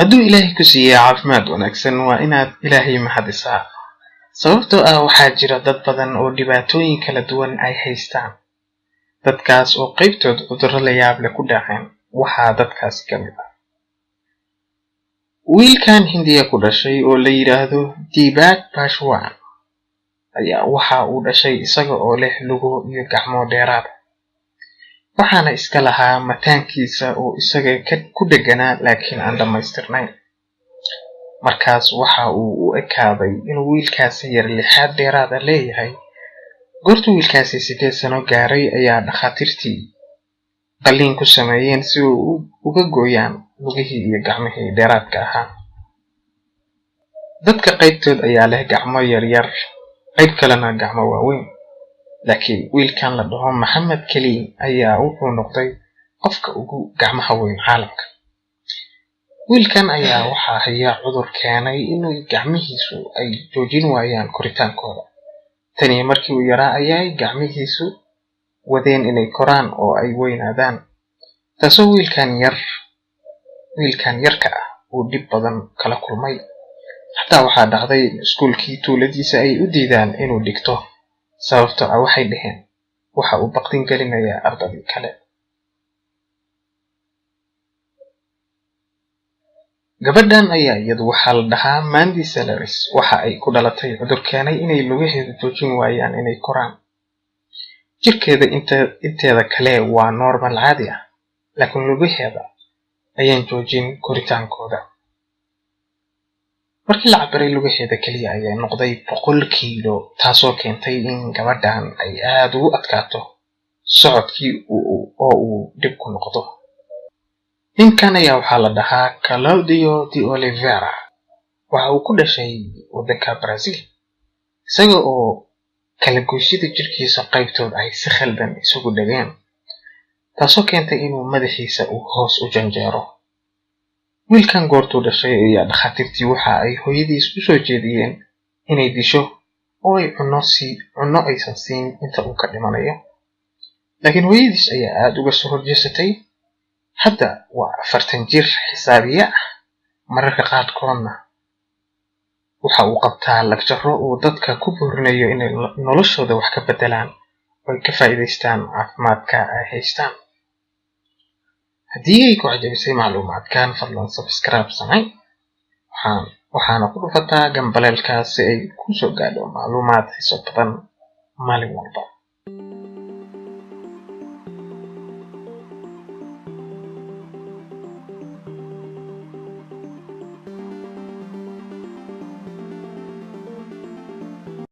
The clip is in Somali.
Hadduu Ilaahay ku siiyey caafimaad wanaagsan, waa inaad Ilaahay mahadisaa, sababtoo ah waxaa jira dad badan oo dhibaatooyin kala duwan ay haystaan, dadkaas oo qaybtood cudurro la yaab leh ku dhaceen. Waxaa dadkaasi ka mid ah wiilkan Hindiya ku dhashay oo la yidhaahdo Deepak Bhashwan. Ayaa waxa uu dhashay isaga oo leh lugo iyo gacmo dheeraad, waxaana iska lahaa mataankiisa oo isaga ku dheganaa laakiin aan dhammaystirnayn. Markaas waxa uu u ekaaday inuu wiilkaasi yar lixaad dheeraada leeyahay. Goortuu wiilkaasi 8 sano gaaray ayaa dhakhaatiirtii qalliin ku sameeyeen si uu uga gooyaan lugihii iyo gacmihii dheeraadka ahaa. Dadka qaybtood ayaa leh gacmo yaryar, qayb kalena gacmo waaweyn, laakiin wiilkan la dhaho Maxamed Kaliin ayaa wuxuu noqday qofka ugu gacmaha weyn caalamka. Wiilkan ayaa waxaa haya cudur keenay inuu gacmihiisu ay joojin waayaan koritaankooda. Tanii markii uu yaraa ayay gacmihiisu wadeen inay koraan oo ay weynaadaan, taasoo wiilkan yarka ah uu dhib badan kala kulmay. Xataa waxaa dhacday in iskuulkii tuuladiisa ay u diidaan inuu dhigto, sababtoo ah waxay dhaheen waxa uu baqdin gelinayaa ardadii kale. Gabadhan ayaa iyadu waxaa la dhahaa Mandy Celeris. Waxa ay ku dhalatay cudur keenay inay lugaheedu joojin waayaan inay koraan. Jirkeeda inteeda kale waa normal, caadi ah, laakiin lugaheeda ayaan joojin koritaankooda. Markii la cabiray, lugaheeda keliya ayaa noqday 100 kiilo, taasoo keentay in gabadhan ay aada ugu adkaato socodkii oo uu dhib ku noqdo. Ninkan ayaa waxaa la dhahaa Claudio de Olivera. Waxa uu ku dhashay waddanka Brazil isaga oo kala goysyada jirkiisa qaybtood ay si khaldan isugu dhageen, taasoo keentay inuu madaxiisa uu hoos u janjeero. Wiilkan goortuu dhashay ayaa dhakhaatiirtii waxa ay hooyadiis u soo jeediyeen inay disho oo ay cunno aysan siin inta uu ka dhimanayo, laakiin hooyadiis ayaa aada uga soo horjeesatay. Hadda waa 40 jir xisaabiye ah. Mararka qaarkoodna waxa uu qabtaa lagjaro uu dadka ku boorinayo inay noloshooda wax ka bedelaan oo ay ka faa'iidaystaan caafimaadka ay haystaan. Haddii ay ku cajabisay macluumaadkan, fadlan subscribe samay, waxaana ku dhufataa gambaleelka si ay kusoo gaadho macluumaad xiiso badan maalin walba.